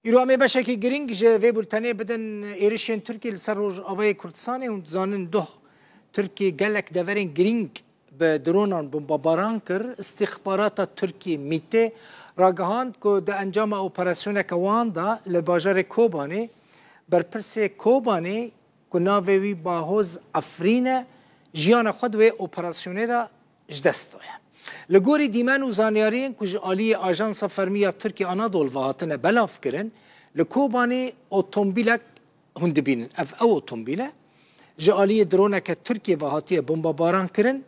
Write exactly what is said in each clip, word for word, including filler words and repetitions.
Îro em ê beşekî girîng ji vê bultenê bidin êrişên Tirkiyê li ser Rojavayê Kurdistanê. Hûn dizanin doh Tirkiye gelek deverên girîng bi dronan bombebaran kir. Îstîxbarata Tirkiyê, MÎTê, ragihand ku di encama operasyoneke wan de li bajarê Kobanê, berpirsê Kobanê ku navê wî Bahoz Efrîn e, jiyana xwe di wê operasyonê de ji dest daye. Li gorî dîmen û zanyariyên ku ji aliyê Ajansa Fermî ya Tirkiyê Anadolu ve hatine belavkirin, li Kobanê otomobîlek hûn dibînin. Ev ew otomobîl e. Ji aliyê droneke Tirkiyê ve hatiye bombebaran kirin.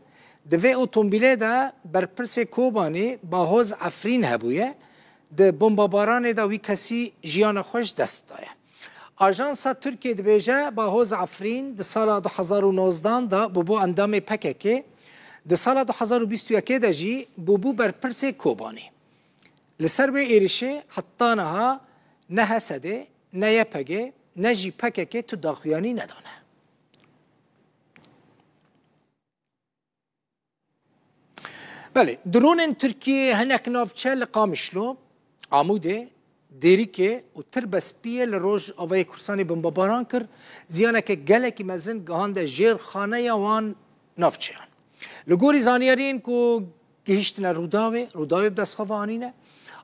Di vê otomobîlê de berpirsê Kobanê Bahoz Efrîn hebûye. Di bombebaranê de wî kesî jiyana xwe ji dest daye. Ajansa Tirkiyê dibêje, Bahoz Efrîn di sala du hezar û nozdan de bûbû endamê P K K, di sala du hezar û bîst û yekê de jî bûbû berpirsê Kobanê. Li ser wê êrişê heta niha ne H S D, ne Y P G, ne jî P K K tu daxuyanî nedane. Belê, dronên Tirkiyê hinek navçe li Qamişlo, Amûdê, Dêrikê û Tirbespiyê li Rojavayê Kurdistanê bombebaran kir, ziyaneke gelekî mezin gihande jêr xaneya wan navçeyan. Li gorî zanyariyên ku gihîştine Rûdawê, Rûdawê bi dest xwe ve anîne,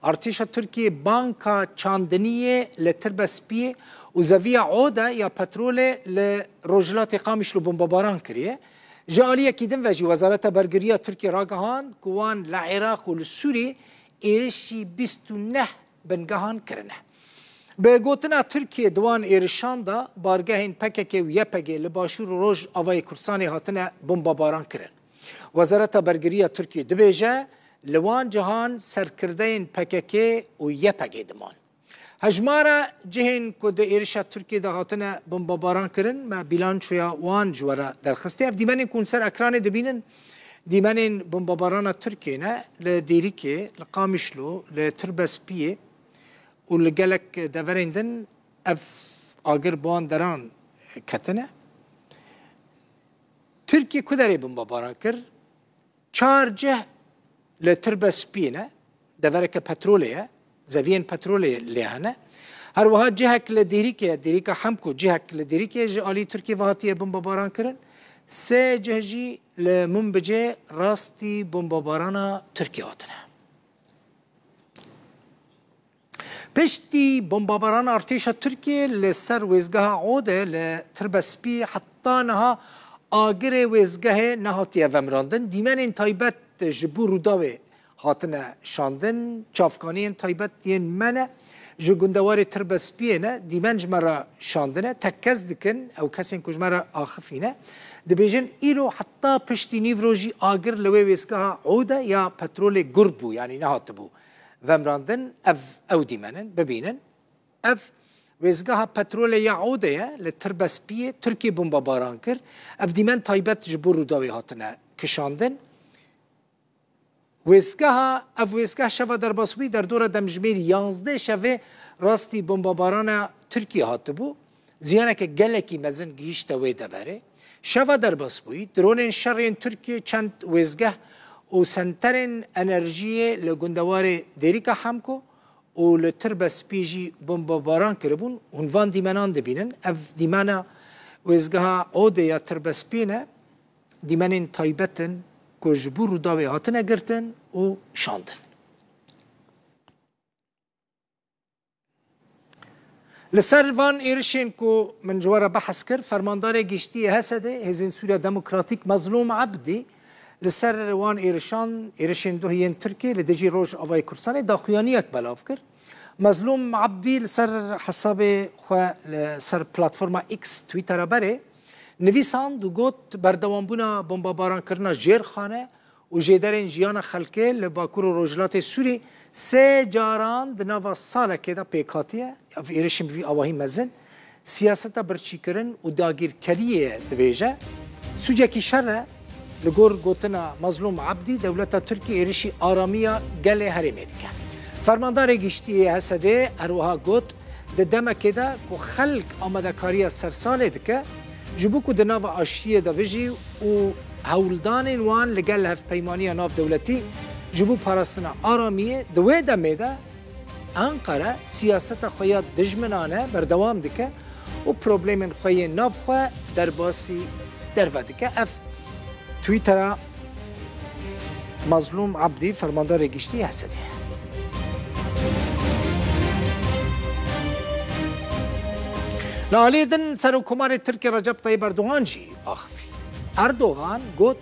artêşa Tirkiyê banka çandiniyê li Tirbespiyê û zeviya ode ya petrolê li rojhilatê Qamişlo bombebaran kiriye. Ji aliyekî din ve jî Wezareta Bergiriya Tirkiyê ragihand ku wan li Iraq û li Sûriyê êrişî bîst û neh bingehan kirine. Bi gotina Tirkiyê, di wan êrişan de bargehên P K K û Y P G li başûr û rojavayê Kurdistanê hatine bombebaran kirin. Wezareta Bergiriya Tirkiyê dibêje, li wan cihan serkirdeyên P K K û Y P G diman. Hejmara cihên ku di êrişa Tirkiyê de hatine bombebaran kirin, me bîlançoya wan ji we re derxistî. Ev dîmenên ku hûn ser ekranê dibînin, dîmenên bombebarana Tirkiyê ne, li Dêrikê, li Qamişlo, li Tirbespiyê û li gelek deverên din ev agir bi wan deran ketine. Tirkiye ku derê bombebaran kir? Çar cih li Tirbespiyê ne, devereke petrolê ye, zeviyên petrolê lê hene. Her wiha cihek li Dêrikê ye, Dêrika Hemko, cihek li Dêrikê ji alî Tirkiyê ve hatiye bombebaran kirin. Sê cih jî li Minbicê rastî bombebarana Tirkiyê hatine. Piştî bombebarana artêşa Tirkiyê li ser wêzgeha Ode li Tirbespiyê heta niha agirê wêzgehê nehatiye vemirandin. Dîmenên taybet ji bo Rûdawê hatine şandin. Çavkaniyên taybet yên me ne ji gundewarê Tirbespiyê ne, dîmen ji me re şandine. Tekkez dikin, ew kesên ku ji me re axifîne, dibêjin, îro heta piştî nîvro jî agir li wê wêzgeha Ode ya petrolê gur bû, yanî nehatibû vemirandin. Ev, ew dîmen in, bibînin. Ev wêzgeha petrolê ya Ode ye, li Tirbespiyê Tirkiyê bombebaran kir. Ev dîmen taybet ji bo Rûdawê hatine kişandin. Wêzgeha, ev wêzgeh şeva derbasbûyî derdora demjimêrî yanzdeh şevê rastî bombebarana Tirkiyê hatibû. Ziyaneke gelekî mezin gihîşte wê deverê. Şeva derbasbûyî, dronên şerê yên Tirkiyê çend wêzgeh û senterên enerjiyê li gundewarê Dêrika Hemko û li Tirbespiyê jî bombebaran kiribûn. Hûn van dîmenan dibînin. Ev dîmena wêzgeha Odê ya Tirbespiyê ne. Dîmenên taybet in ku ji bo Rûdawê hatine girtin û şandin. Li ser van êrişên ku min ji we re behs kir, Fermandarê Giştî yê H S D'ê, Hêzên Sûriya Demokratîk, Mezlûm Ebdî, li ser wan êrişan, êrişên duh yên Tirkiyê li dijî Rojavayê Kurdistanê daxuyaniyek belav kir. Mezlûm Ebdî li ser hesabê xwe li ser platforma X, Twittera berê, nivîsand û got, berdewambûna bombabarankirina jêrxane û jêderên jiyana xelkê li Bakur û Rojhilatê Sûrî sê caran di nava salekê de pêk hatiye. Ev êrişên bi vî awahî mezin siyaseta birçîkirin û dagîrkeriyê ye, dibêje. Sûcekî şer e. Li gor gotina Mazlûm Ebdî, dewleta Tirkiyê êrişî aramiya gelê herêmê dike. Fermandarê Giştî yê H S D'ê her wiha got, di demekê de ku xelk amadekariya sersalê dike, ji bo ku di nava aştiyê de bijî û hewldanên wan li gel hevpeymaniya navdewletî ji bo parastina aramiyê, di wê demê de Enqere siyaseta xwe ya dijminane berdewam dike û problemên xwe yên navxwe derbasî derve dike. Ev Twittera Mazlûm Ebdî, fermandarê giştî H S D'ê. Li aliyê din, Serokkomarê Tirkiyê Recep Tayyip Erdogan jî axifî. Erdogan got,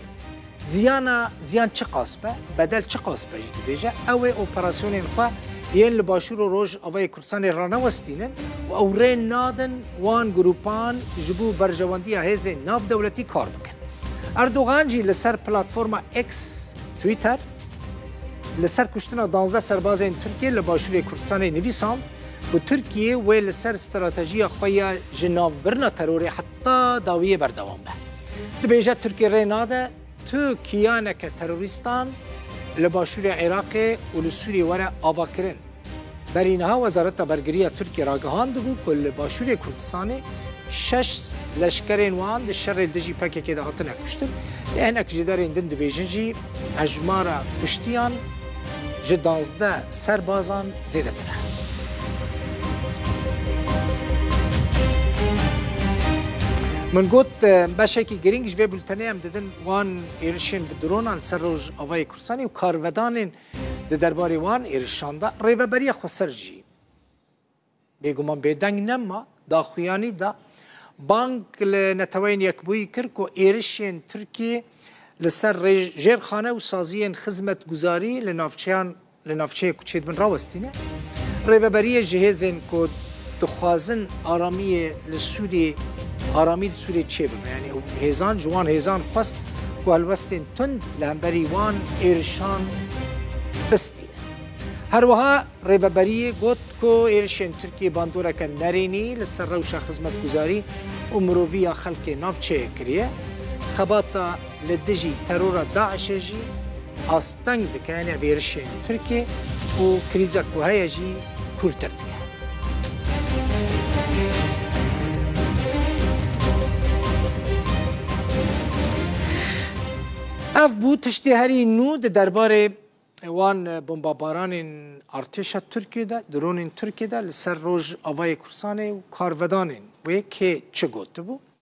ziyana, ziyan çiqas be, bedel çiqas be jî dibêje, ew ê operasyonên xwe yên li Başûr û Rojavayê Kurdistanê ranewestînin û ew rê nadin wan grûpan ji bo berjewendiya hêzên navdewletî kar bikin. Erdogan jî li ser platforma X, Twitter, li ser kuştina duwazdeh serbazên Tirkiyê li Başûrê Kurdistanê nivîsand ku Tirkiye wê li ser stratejiya xwe ya ji navbirina terorê heta dawiyê berdewam be. Dibêje, Tirkiye rê nade tu kiyaneke terorîstan li başûrê Iraqê û li Sûriyê were avakirin. Berî niha Wezareta Bergiriya Tirkiyê ragihandibû ku li Başûrê Kurdistanê şeş leşkerên wan di şerê dijî P K K de hatine kuştin. Lê hinek ji derên din dibêjin jî hejmara kuştiyan ji duwazdeh serbazan zêdetir e. Min got, e, beşekî girîng ji vê bultenê em didin wan êrişên bi dronan ser Rojavayê Kurdistanê û karvedanên di derbarê wan êrişan de rêveberiya xweser jî bêguman bêdeng nema, daxuyanî da. Bang li Neteweyên Yekbûyî kir ku êrişên Tirkiyê li ser rê-, jêrxane û saziyên xizmetguzarî li navçeyan, li navçeyê ku çêdibin rawestîne. Rêveberiyê ji hêzên ku dixwazin aramiyê li Sûriyê, aramî li Sûriyê çêbibe. Yanî ew hêzan, ji wan hêzan xwest ku helwestên tund li hemberî wan êrişan bistîne. Her wiha rêveberiyê got ku êrişên Tirkiyê bandoreke nerênî li ser rewşa xizmetguzarî û miroviya xelkê navçeyê kiriye. Xebata li dijî terora DAIŞê jî asteng dike, yanî ev êrişên Tirkiyê û krîza ku heye jî kûrtir dike. Ev bû tiştê herî nû di derbarê wan bombabaranên artêşa Tirkiyê de, dronên Tirkiyê de li ser Rojavayê Kurdistanê û karvedanên wê kê çi gotibû.